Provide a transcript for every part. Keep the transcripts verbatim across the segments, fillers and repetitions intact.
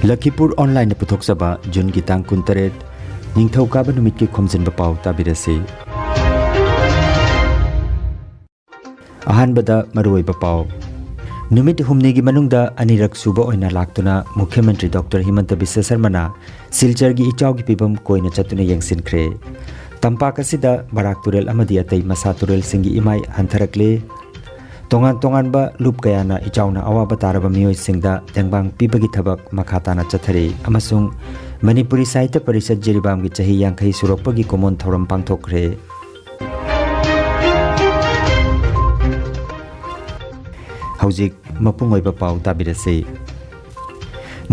ꯂꯈꯤꯄꯨꯔ ꯑꯣꯟꯂꯥꯏꯟꯅ ꯄꯨꯊꯣꯛꯆꯕ ꯖꯨꯟꯒꯤ ꯇꯥꯡ ꯀꯨꯟꯇꯔꯦꯠ, ꯅꯤꯡꯊꯧꯀꯥꯕ ꯅꯨꯃꯤꯠꯀꯤ ꯈꯣꯝꯖꯤꯟꯕ ꯄꯥꯎ ꯇꯥꯕꯤꯔꯁꯤ꯫ ꯑꯍꯥꯟꯕꯗ ꯃꯔꯨꯑꯣꯏꯕ ꯄꯥꯎ꯫ ꯅꯨꯃꯤꯠ ꯍꯨꯝꯅꯤꯒꯤ ꯃꯅꯨꯡꯗ ꯑꯅꯤꯔꯛ ꯁꯨꯕ ꯑꯣꯏꯅ ꯂꯥꯛꯇꯨꯅ ꯃꯨꯈ꯭ꯌ ꯃꯟꯇ꯭ꯔꯤ ꯗꯣꯛꯇꯔ ꯍꯤꯃꯟꯇ ꯕꯤꯁ꯭ꯋ ꯁꯔꯃꯅ ꯁꯤꯜꯆꯔꯒꯤ ꯏꯆꯥꯎꯒꯤ ꯐꯤꯕꯝ ꯀꯣꯏꯅ ꯆꯠꯇꯨꯅ ꯌꯦꯡꯁꯤꯟꯈ꯭ꯔꯦ꯫ ꯇꯝꯄꯥꯛ ꯑꯁꯤꯗ ꯕꯔꯥꯛ ꯇꯨꯔꯦꯜ ꯑꯃꯗꯤ ꯑꯇꯩ ꯃꯁꯥ ꯇꯨꯔꯦꯜꯁꯤꯡꯒꯤ ꯏꯃꯥꯏ ꯍꯟꯊꯔꯛꯂꯦ꯫ ꯇꯣꯉꯥꯟ ꯇꯣꯉꯥꯟꯕ ꯂꯨꯞ ꯀꯌꯥꯅ ꯏꯆꯥꯎꯅ ꯑꯋꯥꯕ ꯇꯥꯔꯕ ꯃꯤꯑꯣꯏꯁꯤꯡꯗ ꯇꯦꯡꯕꯥꯡ ꯄꯤꯕꯒꯤ ꯊꯕꯛ ꯃꯈꯥ ꯇꯥꯅ ꯆꯠꯊꯔꯤ ꯑꯃꯁꯨꯡ ꯃꯅꯤꯄꯨꯔꯤ ꯁꯥꯍꯤꯇ꯭ꯌ ꯄꯔꯤꯁꯠ ꯖꯤꯔꯤꯕꯥꯝꯒꯤ ꯆꯍꯤ ꯌꯥꯡꯈꯩ ꯁꯨꯔꯛꯄꯒꯤ ꯀꯨꯃꯣꯟ ꯊꯧꯔꯝ ꯄꯥꯡꯊꯣꯛꯈ꯭ꯔꯦ꯫ ꯍꯧꯖꯤꯛ ꯃꯄꯨꯡ ꯑꯣꯏꯕ ꯄꯥꯎ ꯇꯥꯕꯤꯔꯁꯤ꯫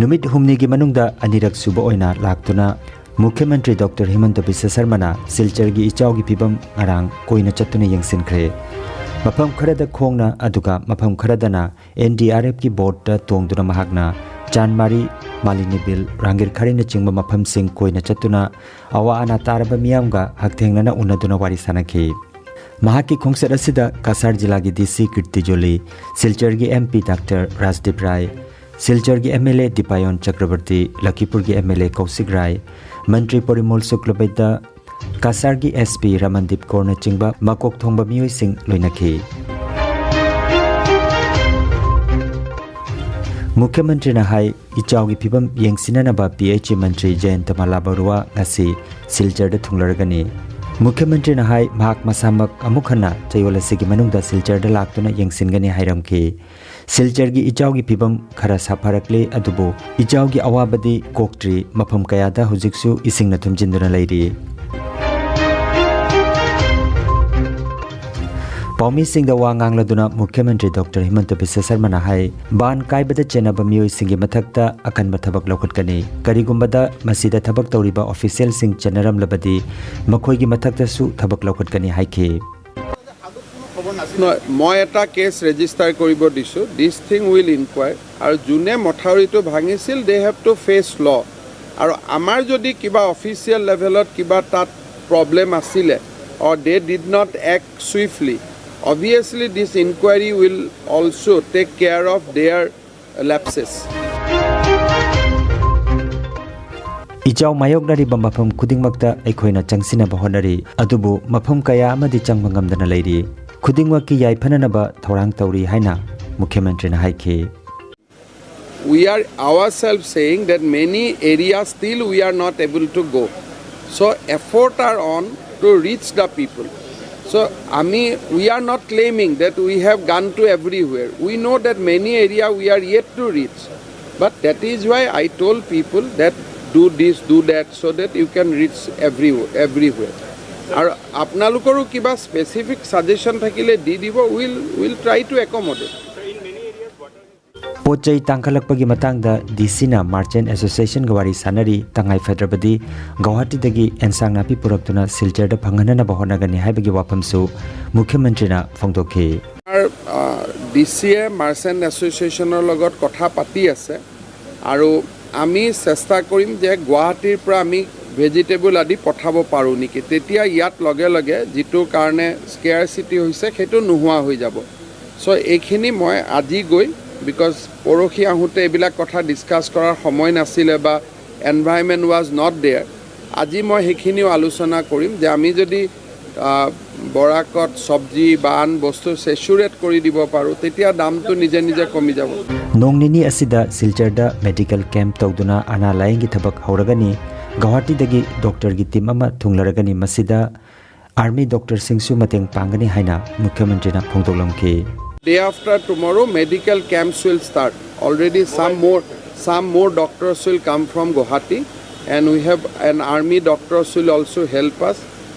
ꯅꯨꯃꯤꯠ ꯍꯨꯝꯅꯤꯒꯤ ꯃꯅꯨꯡꯗ ꯑꯅꯤꯔꯛ ꯁꯨꯕ ꯑꯣꯏꯅ ꯂꯥꯛꯇꯨꯅ ꯃꯨꯈ꯭ꯌ ꯃꯟꯇ꯭ꯔꯤ ꯗꯣꯛꯇꯔ ꯍꯤꯃꯟꯇ ꯕꯤꯁ꯭ꯋ ꯁꯔꯃꯅ ꯁꯤꯜꯆꯔꯒꯤ ꯏꯆꯥꯎꯒꯤ ꯐꯤꯕꯝ ꯉꯔꯥꯡ ꯀꯣꯏꯅ ꯆꯠꯇꯨꯅ ꯌꯦꯡꯁꯤꯟꯈ꯭ꯔꯦ꯫ ꯃꯐꯝ ꯈꯔꯗ ꯈꯣꯡꯅ, ꯑꯗꯨꯒ ꯃꯐꯝ ꯈꯔꯗꯅ ꯑꯦꯟ ꯗꯤ ꯑꯥꯔ ꯑꯦꯐꯀꯤ ꯕꯣꯠꯇ ꯇꯣꯡꯗꯨꯅ ꯃꯍꯥꯛꯅ ꯆꯥꯟꯃꯥꯔꯤ, ꯃꯥꯂꯤꯅꯤꯕꯤꯜ, ꯔꯥꯡꯒꯤꯔꯈꯥꯔꯤꯅꯆꯤꯡꯕ ꯃꯐꯝꯁꯤꯡ ꯀꯣꯏꯅ ꯆꯠꯇꯨꯅ ꯑꯋꯥ ꯑꯅꯥ ꯇꯥꯔꯕ ꯃꯤꯌꯥꯝꯒ ꯍꯛꯊꯦꯡꯅꯅ ꯎꯅꯗꯨꯅ ꯋꯥꯔꯤ ꯁꯥꯅꯈꯤ꯫ ꯃꯍꯥꯛꯀꯤ ꯈꯣꯡꯆꯠ ꯑꯁꯤꯗ ꯀꯁꯥꯔ ꯖꯤꯂꯥꯒꯤ ꯗꯤ ꯁꯤ ꯀꯤꯔꯇꯤ ꯖꯣꯂꯤ, ꯁꯤꯜꯆꯔꯒꯤ M P doctor Rajdeep Rai, ꯁꯤꯜꯆꯔꯒꯤ M L A Dipayan Chakraborty, ꯂꯈꯤꯄꯨꯔꯒꯤ M L A Kaushik Rai, ꯃꯟꯇ꯭ꯔꯤ ꯄꯣꯔꯤꯃꯣꯜ ꯁꯨꯀ꯭ꯂꯕꯩꯗ, ꯀꯁꯥꯔꯒꯤ ꯑꯦꯁ ꯄꯤ ꯔꯃꯟꯗꯤꯞ ꯀꯣꯔꯅꯆꯤꯡꯕ ꯃꯀꯣꯛ ꯊꯣꯡꯕ ꯃꯤꯑꯣꯏꯁꯤꯡ ꯂꯣꯏꯅꯈꯤ꯫ ꯃꯨꯈ꯭ꯌ ꯃꯟꯇ꯭ꯔꯤꯅ ꯍꯥꯏ, ꯏꯆꯥꯎꯒꯤ ꯐꯤꯕꯝ ꯌꯦꯡꯁꯤꯟꯅꯅꯕ ꯄꯤ ꯑꯩꯆ ꯏ ꯃꯟꯇ꯭ꯔꯤ ꯖꯌꯟꯇ ꯃꯥꯂꯥ ꯕꯔꯨꯋꯥ ꯉꯁꯤ ꯁꯤꯜꯆꯔꯗ ꯊꯨꯡꯂꯔꯒꯅꯤ꯫ ꯃꯨꯈ꯭ꯌ ꯃꯟꯇ꯭ꯔꯤꯅ ꯍꯥꯏ, ꯃꯍꯥꯛ ꯃꯁꯥꯃꯛ ꯑꯃꯨꯛ ꯍꯟꯅ ꯆꯌꯣꯜ ꯑꯁꯤꯒꯤ ꯃꯅꯨꯡꯗ ꯁꯤꯜꯆꯔꯗ ꯂꯥꯛꯇꯨꯅ ꯌꯦꯡꯁꯤꯟꯒꯅꯤ ꯍꯥꯏꯔꯝꯈꯤ꯫ ꯁꯤꯜꯆꯔꯒꯤ ꯏꯆꯥꯎꯒꯤ ꯐꯤꯕꯝ ꯈꯔ ꯁꯥꯐꯔꯛꯂꯦ, ꯑꯗꯨꯕꯨ ꯏꯆꯥꯎꯒꯤ ꯑꯋꯥꯕꯗꯤ ꯀꯣꯛꯇ꯭ꯔꯤ, ꯃꯐꯝ ꯀꯌꯥꯗ ꯍꯧꯖꯤꯛꯁꯨ ꯏꯁꯤꯡꯅ ꯊꯨꯝꯖꯤꯟꯗꯨꯅ ꯂꯩꯔꯤ꯫ ꯄꯥꯎꯃꯤꯁꯤꯡꯗ ꯋꯥ ꯉꯥꯡꯂꯗꯨꯅ ꯃꯨꯈ꯭ꯌ ꯃꯟꯇ꯭ꯔꯤ ꯗꯣꯛꯇꯔ ꯍꯤꯃꯟꯇ ꯕꯤꯁ꯭ꯋ ꯁꯔꯃꯅ ꯍꯥꯏ, ꯕꯥꯟ ꯀꯥꯏꯕꯗ ꯆꯦꯟꯅꯕ ꯃꯤꯑꯣꯏꯁꯤꯡꯒꯤ ꯃꯊꯛꯇ ꯑꯀꯟꯕ ꯊꯕꯛ ꯂꯧꯈꯠꯀꯅꯤ꯫ ꯀꯔꯤꯒꯨꯝꯕꯗ ꯃꯁꯤꯗ ꯊꯕꯛ ꯇꯧꯔꯤꯕ ꯑꯣꯐꯤꯁꯤꯌꯦꯜꯁꯤꯡ ꯆꯦꯟꯅꯔꯝꯂꯕꯗꯤ ꯃꯈꯣꯏꯒꯤ ꯃꯊꯛꯇꯁꯨ ꯊꯕꯛ ꯂꯧꯈꯠꯀꯅꯤ ꯍꯥꯏꯈꯤ꯫ নহয়, মই এটা কেছ ৰেজিষ্টাৰ কৰিব দিছোঁ। This thing will inquire। আৰু যোনে মথাউৰিটো ভাঙিছিল, they have to face law। আৰু আমাৰ যদি কিবা অফিচিয়েল লেভেলত কিবা তাত প্ৰব্লেম আছিলে, or they did not act swiftly, obviously this inquiry will also take care of their lapses। ꯏꯆꯥꯎ ꯃꯥꯌꯣꯛꯅꯔꯤꯕ ꯃꯐꯝ ꯈꯨꯗꯤꯡꯃꯛꯇ ꯑꯩꯈꯣꯏꯅ ꯆꯪꯁꯤꯟꯅꯕ ꯍꯣꯠꯅꯔꯤ, ꯑꯗꯨꯕꯨ ꯃꯐꯝ ꯀꯌꯥ ꯑꯃꯗꯤ ꯆꯪꯕ ꯉꯝꯗꯅ ꯂꯩꯔꯤ꯫ ꯈꯨꯗꯤꯡꯃꯛꯀꯤ ꯌꯥꯏꯐꯅꯅꯕ ꯊꯧꯔꯥꯡ ꯇꯧꯔꯤ ꯍꯥꯏꯅ ꯃꯨꯈ꯭ꯌ ꯃꯟꯇ꯭ꯔꯤꯅ ꯍꯥꯏꯈꯤ꯫ We are ourselves saying that many areas still we are not able to go. So efforts are on to reach the people. So Ami, we are not claiming that we have gone to everywhere. We know that many areas we are yet to reach. But that is why I told people that do this, do that, so that you can reach every, everywhere. আৰু আপোনালোকৰো কিবা specific suggestion থাকিলে দি দিব, we'll, we'll try to accommodate. ꯄꯣꯠ ꯆꯩ ꯇꯥꯡꯈꯠꯂꯛꯄꯒꯤ ꯃꯇꯥꯡꯗ ꯗꯤ ꯁꯤꯅ merchant ꯑꯦꯁꯣꯁꯤꯌꯦꯁꯟꯒ ꯋꯥꯔꯤ ꯁꯥꯟꯅꯔꯤ꯫ ꯇꯉꯥꯏ ꯐꯗ꯭ꯔꯕꯗꯤ ꯒꯧꯍꯥꯇꯤꯗꯒꯤ ꯑꯦꯟꯁꯥꯡ ꯅꯥꯄꯤ ꯄꯨꯔꯛꯇꯨꯅ ꯁꯤꯜꯆꯔꯗ ꯐꯪꯍꯟꯅꯅꯕ ꯍꯣꯠꯅꯒꯅꯤ ꯍꯥꯏꯕꯒꯤ ꯋꯥꯐꯝꯁꯨ ꯃꯨꯈ꯭ꯌ ꯃꯟꯇ꯭ꯔꯤꯅ ꯐꯣꯡꯗꯣꯛꯈꯤ꯫ আমাৰ ডি চিয়ে মাৰ্চেণ্ট এছ'চিয়েশ্যনৰ লগত কথা পাতি আছে আৰু আমি চেষ্টা কৰিম যে গুৱাহাটীৰ পৰা আমি ভেজিটেবল আদি পঠাব পাৰোঁ নেকি। তেতিয়া ইয়াত লগে লগে যিটো কাৰণে স্কেয়াৰচিটি হৈছে, সেইটো নোহোৱা হৈ যাব। চ' এইখিনি মই আজি গৈ, বিকজ পৰহি আহোঁতে এইবিলাক কথা ডিছকাছ কৰাৰ সময় নাছিলে বা environment was not there, আজি মই সেইখিনিও আলোচনা কৰিম যে আমি যদি আহ, বৰাকত চব্জি বা আন বস্তু ছেচুৰেট কৰি দিব পাৰোঁ, তেতিয়া দামটো নিজে নিজে কমি যাব। ꯅꯣꯡ ꯅꯤꯅꯤ ꯑꯁꯤꯗ ꯁꯤꯜꯆꯔꯗ ꯃꯦꯗꯤꯀꯦꯜ ꯀꯦꯝꯞ ꯇꯧꯗꯨꯅ ꯑꯅꯥ ꯂꯥꯌꯦꯡꯒꯤ ꯊꯕꯛ ꯍꯧꯔꯒꯅꯤ꯫ ꯒꯧꯍꯥꯇꯤꯗꯒꯤ ꯗꯣꯛꯇꯔꯒꯤ ꯇꯤꯝ ꯑꯃ ꯊꯨꯡꯂꯔꯒꯅꯤ꯫ ꯃꯁꯤꯗ ꯑꯥꯔꯃꯤ ꯗꯣꯛꯇꯔꯁꯤꯡꯁꯨ ꯃꯇꯦꯡ ꯄꯥꯡꯒꯅꯤ ꯍꯥꯏꯅ ꯃꯨꯈ꯭ꯌ ꯃꯟꯇ꯭ꯔꯤꯅ ꯐꯣꯡꯗꯣꯛꯂꯝꯈꯤ꯫ Day after tomorrow, medical camps will start. Already some more, some more doctors will come from Guwahati, and we have an army doctors will also help us.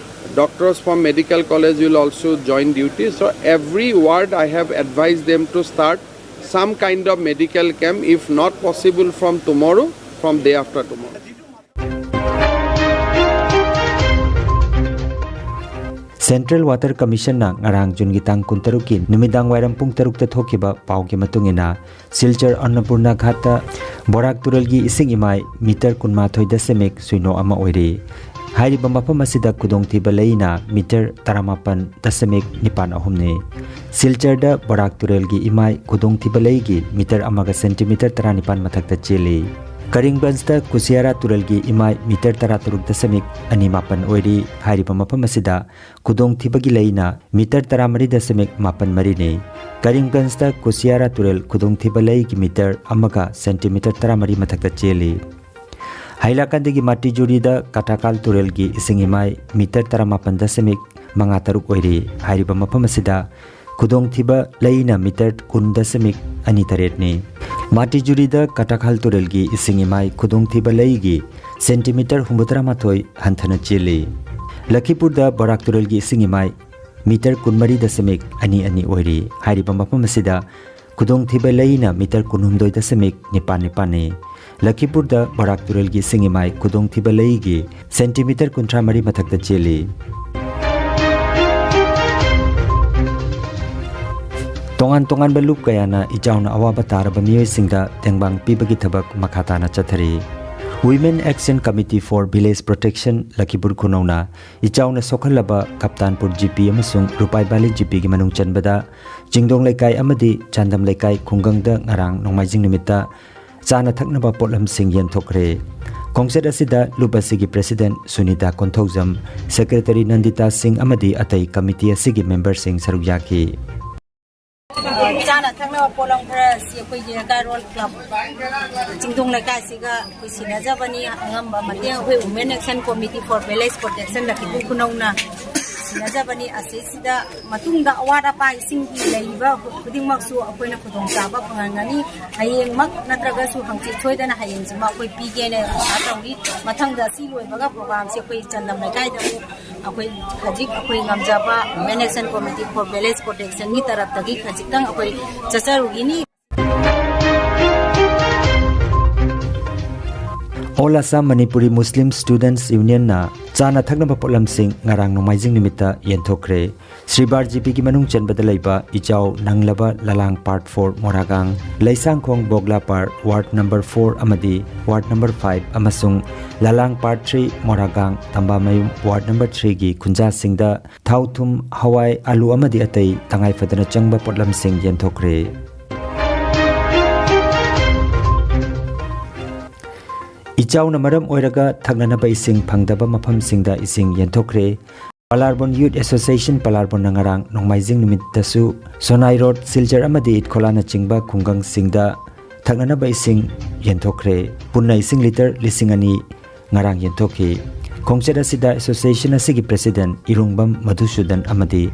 Doctors from medical college will also join duty. So every ward I have advised them to start some kind of medical camp, if not possible from tomorrow, from day after tomorrow. Central water ꯀꯃꯤꯁꯟꯅ ꯉꯔꯥꯡ ꯖꯨꯟꯒꯤ ꯇꯥꯡ ꯀꯨꯟꯇꯔꯨꯛꯀꯤ ꯅꯨꯃꯤꯗꯥꯡ ꯋꯥꯏꯔꯝ ꯄꯨꯡ ꯇꯔꯨꯛꯇ ꯊꯣꯛꯈꯤꯕ ꯄꯥꯎꯒꯤ ꯃꯇꯨꯡ ꯏꯟꯅ, ꯁꯤꯜꯆꯔ ꯑꯟꯅꯄꯨꯔꯅꯥ ꯘꯥꯠꯇ ꯕꯣꯔꯥꯛ ꯇꯨꯔꯦꯜꯒꯤ ꯏꯁꯤꯡ ꯏꯃꯥꯏ ꯃꯤꯇꯔ ꯀꯨꯟꯃꯥꯊꯣꯏ ꯗꯁꯃꯤꯛ ꯁꯤꯅꯣ ꯑꯃ ꯑꯣꯏꯔꯤ꯫ ꯍꯥꯏꯔꯤꯕ ꯃꯐꯝ ꯑꯁꯤꯗ ꯈꯨꯗꯣꯡꯊꯤꯕ ꯂꯩꯅ ꯃꯤꯇꯔ ꯇꯔꯥꯃꯥꯄꯟ ꯗꯁꯃꯤꯛ ꯅꯤꯄꯥꯟ ꯑꯍꯨꯝꯅꯤ꯫ ꯁꯤꯜꯆꯔꯗ ꯕꯣꯔꯥꯛ ꯇꯨꯔꯦꯜꯒꯤ ꯏꯃꯥꯏ ꯈꯨꯗꯣꯡꯊꯤꯕ ꯂꯩꯒꯤ ꯃꯤꯇꯔ ꯑꯃꯒ ꯁꯦꯟꯇꯤꯃꯤꯇꯔ ꯇꯔꯥꯅꯤꯄꯥꯟ ꯃꯊꯛꯇ ꯆꯦꯜꯂꯤ꯫ ꯀꯔꯤꯝꯒꯟꯖꯇ ꯀꯨꯁꯤꯌꯥꯔꯥ ꯇꯨꯔꯦꯜꯒꯤ ꯏꯃꯥꯏ ꯃꯤꯇꯔ ꯇꯔꯥꯇꯔꯨꯛ ꯗꯁꯃꯤꯛ ꯑꯅꯤ ꯃꯥꯄꯟ ꯑꯣꯏꯔꯤ꯫ ꯍꯥꯏꯔꯤꯕ ꯃꯐꯝ ꯑꯁꯤꯗ ꯈꯨꯗꯣꯡꯊꯤꯕꯒꯤ ꯂꯩꯅ ꯃꯤꯇꯔ ꯇꯔꯥꯃꯔꯤ ꯗꯁꯃꯤꯛ ꯃꯥꯄꯟ ꯃꯔꯤꯅꯤ꯫ ꯀꯔꯤꯝꯒꯟꯖꯇ ꯀꯨꯁꯤꯌꯥꯔꯥ ꯇꯨꯔꯦꯜ ꯈꯨꯗꯣꯡꯊꯤꯕ ꯂꯩꯒꯤ ꯃꯤꯇꯔ ꯑꯃꯒ ꯁꯦꯟꯇꯤꯃꯤꯇꯔ ꯇꯔꯥꯃꯔꯤ ꯃꯊꯛꯇ ꯆꯦꯜꯂꯤ꯫ ꯍꯥꯏꯂꯥꯀꯟꯗꯒꯤ ꯃꯥꯇꯤꯖꯨꯔꯤꯗ ꯀꯥꯇꯥꯀꯥꯜ ꯇꯨꯔꯦꯜꯒꯤ ꯏꯁꯤꯡ ꯏꯃꯥꯏ ꯃꯤꯇꯔ ꯇꯔꯥꯃꯥꯄꯟ ꯗꯁꯃꯤꯛ ꯃꯉꯥ ꯇꯔꯨꯛ ꯑꯣꯏꯔꯤ꯫ ꯍꯥꯏꯔꯤꯕ ꯃꯐꯝ ꯑꯁꯤꯗ ꯈꯨꯗꯣꯡꯊꯤꯕ ꯂꯩꯅ ꯃꯤꯇꯔ ꯀꯨꯟ ꯗꯁꯃꯤꯛ ꯑꯅꯤ ꯇꯔꯦꯠꯅꯤ꯫ ꯃꯥꯇꯤꯖꯨꯔꯤꯗ ꯀꯥꯇꯥꯀꯥꯜ ꯇꯨꯔꯦꯜꯒꯤ ꯏꯁꯤꯡ ꯏꯃꯥꯏ ꯈꯨꯗꯣꯡꯊꯤꯕ ꯂꯩꯒꯤ ꯁꯦꯟꯇꯤꯃꯤꯇꯔ ꯍꯨꯝꯐꯨꯇꯔꯥ ꯃꯥꯊꯣꯏ ꯍꯟꯊꯅ ꯆꯦꯜꯂꯤ꯫ ꯂꯈꯤꯄꯨꯔꯗ ꯕꯣꯔꯥꯛ ꯇꯨꯔꯦꯜꯒꯤ ꯏꯁꯤꯡ ꯏꯃꯥꯏ ꯃꯤꯇꯔ ꯀꯨꯟꯃꯔꯤ ꯗꯁꯃꯤꯛ ꯑꯅꯤ ꯑꯅꯤ ꯑꯣꯏꯔꯤ꯫ ꯍꯥꯏꯔꯤꯕ ꯃꯐꯝ ꯑꯁꯤꯗ ꯈꯨꯗꯣꯡꯊꯤꯕ ꯂꯩꯅ ꯃꯤꯇꯔ ꯀꯨꯟꯍꯨꯝꯗꯣꯏ ꯗꯁꯃꯤꯛ ꯅꯤꯄꯥꯟ ꯅꯤꯄꯥꯟꯅꯤ꯫ ꯂꯈꯤꯄꯨꯔꯗ ꯕꯣꯔꯥꯛ ꯇꯨꯔꯦꯜꯒꯤ ꯏꯁꯤꯡ ꯏꯃꯥꯏ ꯈꯨꯗꯣꯡꯊꯤꯕ ꯂꯩꯒꯤ ꯁꯦꯟꯇꯤꯃꯤꯇꯔ ꯀꯨꯟꯊ꯭ꯔꯥ ꯃꯔꯤ ꯃꯊꯛꯇ ꯆꯦꯜꯂꯤ꯫ ꯇꯣꯉꯥꯟ ꯇꯣꯉꯥꯟꯕ ꯂꯨꯞ ꯀꯌꯥꯅ ꯏꯆꯥꯎꯅ ꯑꯋꯥꯕ ꯇꯥꯔꯕ ꯃꯤꯑꯣꯏꯁꯤꯡꯗ ꯇꯦꯡꯕꯥꯡ ꯄꯤꯕꯒꯤ ꯊꯕꯛ ꯃꯈꯥ ꯇꯥꯅ ꯆꯠꯊꯔꯤ꯫ Women Action Committee for Village Protection Lakhipur ꯈꯨꯅꯧꯅ ꯏꯆꯥꯎꯅ ꯁꯣꯛꯍꯜꯂꯕ ꯀꯞꯇꯥꯟꯄꯨꯔ ꯖꯤꯄꯤ ꯑꯃꯁꯨꯡ ꯔꯨꯄꯥꯏꯕꯥꯂꯤ ꯖꯤꯄꯤꯒꯤ ꯃꯅꯨꯡ ꯆꯟꯕꯗ ꯆꯤꯡꯗꯣꯡ ꯂꯩꯀꯥꯏ ꯑꯃꯗꯤ ꯆꯥꯟꯗꯝ ꯂꯩꯀꯥꯏ ꯈꯨꯡꯒꯪꯗ ꯉꯔꯥꯡ ꯅꯣꯡꯃꯥꯏꯖꯤꯡ ꯅꯨꯃꯤꯠꯇ ꯆꯥꯅ ꯊꯛꯅꯕ ꯄꯣꯠꯂꯝꯁꯤꯡ ꯌꯦꯟꯊꯣꯛꯈ꯭ꯔꯦ꯫ ꯈꯣꯡꯆꯠ ꯑꯁꯤꯗ ꯂꯨꯞ ꯑꯁꯤꯒꯤ ꯄ꯭ꯔꯦꯁꯤꯗꯦꯟꯠ ꯁꯨꯅꯤꯇꯥ ꯀꯣꯟꯊꯧꯖꯝ, ꯁꯦꯀ꯭ꯔꯦꯇꯔꯤ ꯅꯟꯗꯤꯇꯥ ꯁꯤꯡ ꯑꯃꯗꯤ ꯑꯇꯩ ꯀꯃꯤꯇꯤ ꯑꯁꯤꯒꯤ ꯃꯦꯝꯕꯔꯁꯤꯡ ꯁꯔꯨꯛ ꯌꯥꯈꯤ꯫ ꯆꯥꯅ ꯊꯛꯅꯕ ꯄꯣꯠꯂꯝ ꯈꯔ ꯑꯁꯤ ꯑꯩꯈꯣꯏꯒꯤ ꯀꯥꯏꯔꯣꯜ ꯀ꯭ꯂꯕ ꯆꯤꯡꯗꯣꯡ ꯂꯩꯀꯥꯏꯁꯤꯒ ꯑꯩꯈꯣꯏ ꯁꯤꯟꯅꯖꯕꯅꯤ꯫ ꯑꯉꯝꯕ ꯃꯇꯦꯡ ꯑꯩꯈꯣꯏ Women Action Committee for Village Protection Lakhipur ꯈꯨꯅꯧꯅ ꯁꯤꯟꯅꯖꯕꯅꯤ꯫ ꯑꯁꯤꯁꯤꯗ ꯃꯇꯨꯡꯗ ꯑꯋꯥꯠ ꯑꯄꯥ ꯏꯁꯤꯡꯒꯤ ꯂꯩꯔꯤꯕ ꯈꯨꯗꯤꯡꯃꯛꯁꯨ ꯑꯩꯈꯣꯏꯅ ꯈꯨꯗꯣꯡꯆꯥꯕ ꯐꯪꯍꯟꯒꯅꯤ꯫ ꯍꯌꯦꯡꯃꯛ ꯅꯠꯇ꯭ꯔꯒꯁꯨ ꯍꯪꯆꯤꯠ ꯁꯣꯏꯗꯅ ꯍꯌꯦꯡꯁꯤꯃ ꯑꯩꯈꯣꯏ ꯄꯤꯒꯦꯅ ꯑꯥꯁꯥ ꯇꯧꯔꯤ꯫ ꯃꯊꯪꯗ ꯑꯁꯤ ꯂꯣꯏꯕꯒ ꯄ꯭ꯔꯣꯒ꯭ꯔꯥꯝꯁꯦ ꯑꯩꯈꯣꯏ ꯆꯥꯟꯗꯝ ꯂꯩꯀꯥꯏꯗ ꯑꯃꯨꯛ ꯑꯩꯈꯣꯏ ꯍꯧꯖꯤꯛ ꯑꯩꯈꯣꯏ ꯉꯝꯖꯕ Women Action Committee for Village Protection ꯒꯤ ꯇꯔꯞꯇꯒꯤ ꯈꯖꯤꯛꯇꯪ ꯑꯩꯈꯣꯏ ꯆꯠꯆꯔꯨꯈꯤꯅꯤ꯫ All Assam Manipuri Muslim Students Union ꯅ ꯆꯥꯅ ꯊꯛꯅꯕ ꯄꯣꯠꯂꯝꯁꯤꯡ ꯉꯔꯥꯡ ꯅꯣꯡꯃꯥꯏꯖꯤꯡ ꯅꯨꯃꯤꯠꯇ ꯌꯦꯟꯊꯣꯛꯈ꯭ꯔꯦ꯫ ꯁ꯭ꯔꯤꯕꯥꯔ ꯖꯤꯄꯤꯒꯤ ꯃꯅꯨꯡ ꯆꯟꯕꯗ ꯂꯩꯕ ꯏꯆꯥꯎ ꯅꯪꯂꯕ Lalang part four Moragang, Leisangkhong Bogla part ward number four ꯑꯃꯗꯤ ꯋꯥꯔꯗ ꯅꯝꯕꯔ ꯐꯥꯏꯚ ꯑꯃꯁꯨꯡ Lalang part three Moragang Tambamayum ward number ꯊ꯭ꯔꯤꯒꯤ ꯈꯨꯟꯖꯥꯁꯤꯡꯗ ꯊꯥꯎ, ꯊꯨꯝ, ꯍꯋꯥꯏ, ꯑꯂꯨ ꯑꯃꯗꯤ ꯑꯇꯩ ꯇꯉꯥꯏ ꯐꯗꯅ ꯆꯪꯕ ꯄꯣꯠꯂꯝꯁꯤꯡ ꯌꯦꯟꯊꯣꯛꯈ꯭ꯔꯦ꯫ ꯏꯆꯥꯎꯅ ꯃꯔꯝ ꯑꯣꯏꯔꯒ ꯊꯛꯅꯅꯕ ꯏꯁꯤꯡ ꯐꯪꯗꯕ ꯃꯐꯝꯁꯤꯡꯗ ꯏꯁꯤꯡ ꯌꯦꯟꯊꯣꯛꯈ꯭ꯔꯦ꯫ ꯄꯂꯥꯔꯕꯣꯟ ꯌꯨꯠ ꯑꯦꯁꯣꯁꯤꯌꯦꯁꯟ ꯄꯂꯥꯔꯕꯣꯟꯅ ꯉꯔꯥꯡ ꯅꯣꯡꯃꯥꯏꯖꯤꯡ ꯅꯨꯃꯤꯠꯇꯁꯨ ꯁꯣꯅꯥꯏ ꯔꯣꯗ, ꯁꯤꯜꯆꯔ ꯑꯃꯗꯤ ꯏꯠꯈꯣꯂꯥꯅꯆꯤꯡꯕ ꯈꯨꯡꯒꯪꯁꯤꯡꯗ ꯊꯛꯅꯅꯕ ꯏꯁꯤꯡ ꯌꯦꯟꯊꯣꯛꯈ꯭ꯔꯦ꯫ ꯄꯨꯟꯅ ꯏꯁꯤꯡ ꯂꯤꯇꯔ ꯂꯤꯁꯤꯡ ꯑꯅꯤ ꯉꯔꯥꯡ ꯌꯦꯟꯊꯣꯛꯈꯤ꯫ ꯈꯣꯡꯆꯠ ꯑꯁꯤꯗ ꯑꯦꯁꯣꯁꯤꯌꯦꯁꯟ ꯑꯁꯤꯒꯤ ꯄ꯭ꯔꯦꯁꯤꯗꯦꯟꯠ ꯏꯔꯨꯡꯕꯝ ꯃꯙꯨꯁꯨꯗꯟ ꯑꯃꯗꯤ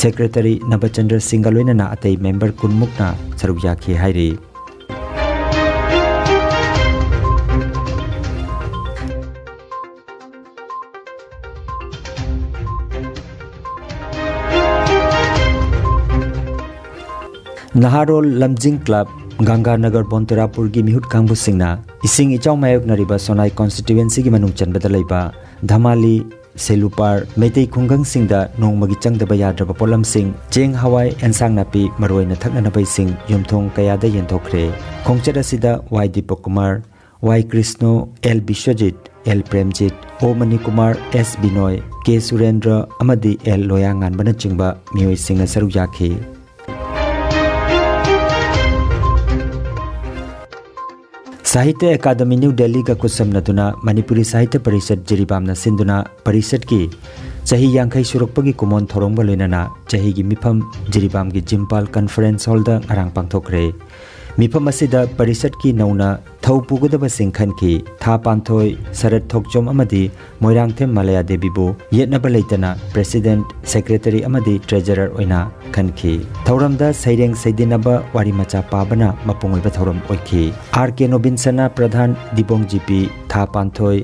ꯁꯦꯀ꯭ꯔꯦꯇꯔꯤ ꯅꯕꯆꯟꯗ꯭ꯔ ꯁꯤꯡꯒ ꯂꯣꯏꯅꯅ ꯑꯇꯩ ꯃꯦꯝꯕꯔ ꯀꯨꯟꯃꯨꯛꯅ ꯁꯔꯨꯛ ꯌꯥꯈꯤ ꯍꯥꯏꯔꯤ꯫ ꯅꯍꯥꯔꯣꯜ ꯂꯝꯖꯤꯡ ꯀ꯭ꯂꯕ, ꯒꯪꯒꯥꯅꯒꯔ ꯕꯣꯟꯇꯦꯔꯥꯄꯨꯔꯒꯤ ꯃꯤꯍꯨꯠ ꯀꯥꯡꯕꯨꯁꯤꯡꯅ ꯏꯁꯤꯡ ꯏꯆꯥꯎ ꯃꯥꯌꯣꯛꯅꯔꯤꯕ ꯁꯣꯅꯥꯏ ꯀꯣꯟꯁꯇꯤꯇ꯭ꯋꯦꯟꯁꯤꯒꯤ ꯃꯅꯨꯡ ꯆꯟꯕꯗ ꯂꯩꯕ ꯙꯃꯥꯂꯤ, ꯁꯦꯂꯨꯄꯥꯔ, ꯃꯩꯇꯩ ꯈꯨꯡꯒꯪꯁꯤꯡꯗ ꯅꯣꯡꯃꯒꯤ ꯆꯪꯗꯕ ꯌꯥꯗ꯭ꯔꯕ ꯄꯣꯠꯂꯝꯁꯤꯡ, ꯆꯦꯡ, ꯍꯋꯥꯏ, ꯑꯦꯟꯁꯥꯡ ꯅꯥꯄꯤ, ꯃꯔꯨꯑꯣꯏꯅ ꯊꯛꯅꯅꯕ ꯏꯁꯤꯡ ꯌꯨꯝꯊꯣꯡ ꯀꯌꯥꯗ ꯌꯦꯟꯊꯣꯛꯈ꯭ꯔꯦ꯫ ꯈꯣꯡꯆꯠ ꯑꯁꯤꯗ ꯋꯥꯏ ꯗꯤꯄꯛꯀꯨꯃꯥꯔ, ꯋꯥꯏ ꯀ꯭ꯔꯤꯁꯅꯣ, ꯑꯦꯜ ꯕꯤꯁ꯭ꯋꯖꯤꯠ, ꯑꯦꯜ ꯄ꯭ꯔꯦꯝꯖꯤꯠ, ꯑꯣ ꯃꯅꯤꯀꯨꯃꯥꯔ, ꯑꯦꯁ ꯕꯤꯅꯣꯏ, ꯀꯦ ꯁꯨꯔꯦꯟꯗ꯭ꯔ ꯑꯃꯗꯤ ꯑꯦꯜ ꯂꯣꯌꯥꯉꯥꯟꯕꯅꯆꯤꯡꯕ ꯃꯤꯑꯣꯏꯁꯤꯡꯅ ꯁꯔꯨꯛ ꯌꯥꯈꯤ꯫ ꯁꯥꯍꯤꯇ꯭ꯌ ꯑꯦꯀꯥꯗꯃꯤ ꯅ꯭ꯌꯨ ꯗꯦꯜꯂꯤꯒ ꯈꯨꯠꯁꯝꯅꯗꯨꯅ ꯃꯅꯤꯄꯨꯔꯤ ꯁꯥꯍꯤꯇ꯭ꯌ ꯄꯔꯤꯁꯠ ꯖꯤꯔꯤꯕꯥꯝꯅ ꯁꯤꯟꯗꯨꯅ ꯄꯔꯤꯁꯠꯀꯤ ꯆꯍꯤ ꯌꯥꯡꯈꯩ ꯁꯨꯔꯛꯄꯒꯤ ꯀꯨꯃꯣꯟ ꯊꯧꯔꯝꯒ ꯂꯣꯏꯅꯅ ꯆꯍꯤꯒꯤ ꯃꯤꯐꯝ ꯖꯤꯔꯤꯕꯥꯝꯒꯤ ꯖꯤꯝꯄꯥꯜ ꯀꯟꯐꯔꯦꯟꯁ ꯍꯣꯜꯗ ꯉꯔꯥꯡ ꯄꯥꯡꯊꯣꯛꯈ꯭ꯔꯦ꯫ ꯃꯤꯐꯝ ꯑꯁꯤꯗ ꯄꯔꯤꯁꯠꯀꯤ ꯅꯧꯅ ꯊꯧ ꯄꯨꯒꯗꯕꯁꯤꯡ ꯈꯟꯈꯤ꯫ ꯊꯥ ꯄꯥꯟꯊꯣꯏ, ꯁꯔꯠ ꯊꯣꯛꯆꯣꯝ ꯑꯃꯗꯤ ꯃꯣꯏꯔꯥꯡꯊꯦꯝ ꯃꯥꯂꯌꯥ ꯗꯦꯕꯤꯕꯨ ꯌꯦꯠꯅꯕ ꯂꯩꯇꯅ ꯄ꯭ꯔꯦꯁꯤꯗꯦꯟꯠ, ꯁꯦꯀ꯭ꯔꯦꯇꯔꯤ ꯑꯃꯗꯤ ꯇ꯭ꯔꯦꯖꯔꯔ ꯑꯣꯏꯅ ꯈꯟꯈꯤ꯫ ꯊꯧꯔꯝꯗ ꯁꯩꯔꯦꯡ ꯁꯩꯗꯤꯟꯅꯕ, ꯋꯥꯔꯤ ꯃꯆꯥ ꯄꯥꯕꯅ ꯃꯄꯨꯡ ꯑꯣꯏꯕ ꯊꯧꯔꯝ ꯑꯣꯏꯈꯤ꯫ ꯑꯥꯔ ꯀꯦ ꯅꯣꯕꯤꯟꯁꯅꯥ ꯄ꯭ꯔꯙꯥꯟ, ꯗꯤꯕꯣꯡ ꯖꯤ ꯄꯤ, ꯊꯥ ꯄꯥꯟꯊꯣꯏ,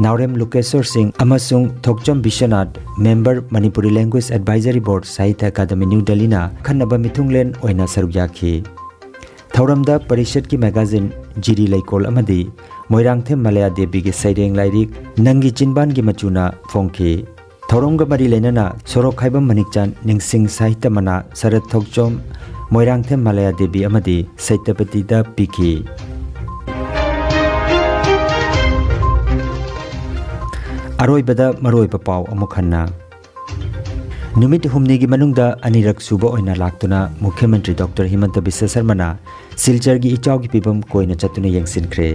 ꯅꯥꯎꯔꯦꯝ ꯂꯨꯀꯦꯁꯣꯔ ꯁꯤꯡ ꯑꯃꯁꯨꯡ ꯊꯣꯛꯆꯣꯝ Vishwanath, member, Manipuri language advisory ꯕꯣꯔꯗ, ꯁꯥꯍꯤꯇ꯭ꯌ ꯑꯦꯀꯥꯗꯃꯤ ꯅ꯭ꯌꯨ ꯗꯦꯜꯂꯤꯅ ꯑꯈꯟꯅꯕ ꯃꯤꯊꯨꯡꯂꯦꯟ ꯑꯣꯏꯅ ꯁꯔꯨꯛ ꯌꯥꯈꯤ꯫ ꯊꯧꯔꯝꯗ ꯄꯔꯤꯁꯠꯀꯤ ꯃꯦꯒꯥꯖꯤꯟ ꯖꯤꯔꯤ ꯂꯩꯀꯣꯜ ꯑꯃꯗꯤ ꯃꯣꯏꯔꯥꯡꯊꯦꯝ ꯃꯥꯂꯌꯥ ꯗꯦꯕꯤꯒꯤ ꯁꯩꯔꯦꯡ ꯂꯥꯏꯔꯤꯛ ꯅꯪꯒꯤ ꯆꯤꯟꯕꯥꯟꯒꯤ ꯃꯆꯨꯅ ꯐꯣꯡꯈꯤ꯫ ꯊꯧꯔꯝꯒ ꯃꯔꯤ ꯂꯩꯅꯅ ꯁꯣꯔꯣꯛꯈꯥꯏꯕꯝ ꯃꯅꯤꯛꯆꯥꯟ, ꯅꯤꯡꯁꯤꯡ ꯁꯥꯍꯤꯇ꯭ꯌ ꯃꯅꯥ, ꯁꯔꯠ ꯊꯣꯛꯆꯣꯝ, ꯃꯣꯏꯔꯥꯡꯊꯦꯝ ꯃꯥꯂꯌꯥ ꯗꯦꯕꯤ ꯑꯃꯗꯤ ꯁꯇ꯭ꯌꯄꯇꯤꯗ ꯄꯤꯈꯤ꯫ ꯑꯔꯣꯏꯕꯗ ꯃꯔꯨꯑꯣꯏꯕ ꯄꯥꯎ ꯑꯃꯨꯛ ꯍꯟꯅ꯫ ꯅꯨꯃꯤꯠ ꯍꯨꯝꯅꯤꯒꯤ ꯃꯅꯨꯡꯗ ꯑꯅꯤꯔꯛ ꯁꯨꯕ ꯑꯣꯏꯅ ꯂꯥꯛꯇꯨꯅ ꯃꯨꯈ꯭ꯌ ꯃꯟꯇ꯭ꯔꯤ ꯗꯣꯛꯇꯔ ꯍꯤꯃꯟꯇ ꯕꯤꯁ꯭ꯋ ꯁꯔꯃꯅ ꯁꯤꯜꯆꯔꯒꯤ ꯏꯆꯥꯎꯒꯤ ꯐꯤꯕꯝ ꯀꯣꯏꯅ ꯆꯠꯇꯨꯅ ꯌꯦꯡꯁꯤꯟꯈ꯭ꯔꯦ꯫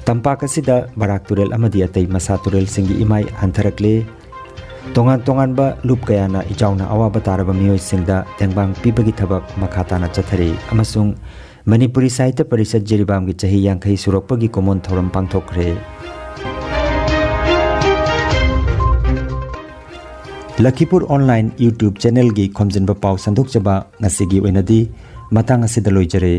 ꯇꯝꯄꯥꯛ ꯑꯁꯤꯗ ꯕꯔꯥꯛ ꯇꯨꯔꯦꯜ ꯑꯃꯗꯤ ꯑꯇꯩ ꯃꯁꯥ ꯇꯨꯔꯦꯜꯁꯤꯡꯒꯤ ꯏꯃꯥꯏ ꯍꯟꯊꯔꯛꯂꯦ꯫ ꯇꯣꯉꯥꯟ ꯇꯣꯉꯥꯟꯕ ꯂꯨꯞ ꯀꯌꯥꯅ ꯏꯆꯥꯎꯅ ꯑꯋꯥꯕ ꯇꯥꯔꯕ ꯃꯤꯑꯣꯏꯁꯤꯡꯗ ꯇꯦꯡꯕꯥꯡ ꯄꯤꯕꯒꯤ ꯊꯕꯛ ꯃꯈꯥ ꯇꯥꯅ ꯆꯠꯊꯔꯤ ꯑꯃꯁꯨꯡ ꯃꯅꯤꯄꯨꯔꯤ ꯁꯥꯍꯤꯇ꯭ꯌ ꯄꯔꯤꯁꯠ ꯖꯤꯔꯤꯕꯥꯝꯒꯤ ꯆꯍꯤ ꯌꯥꯡꯈꯩ ꯁꯨꯔꯛꯄꯒꯤ ꯀꯨꯝꯑꯣꯟ ꯊꯧꯔꯝ ꯄꯥꯡꯊꯣꯛꯈ꯭ꯔꯦ꯫ ꯂꯈꯤꯄꯨꯔ online YouTube channelꯒꯤ ꯈꯣꯝꯖꯤꯟꯕ ꯄꯥꯎ ꯁꯟꯗꯣꯛꯆꯕ ꯉꯁꯤꯒꯤ ꯑꯣꯏꯅꯗꯤ ꯃꯇꯥꯡ ꯑꯁꯤꯗ ꯂꯣꯏꯖꯔꯦ꯫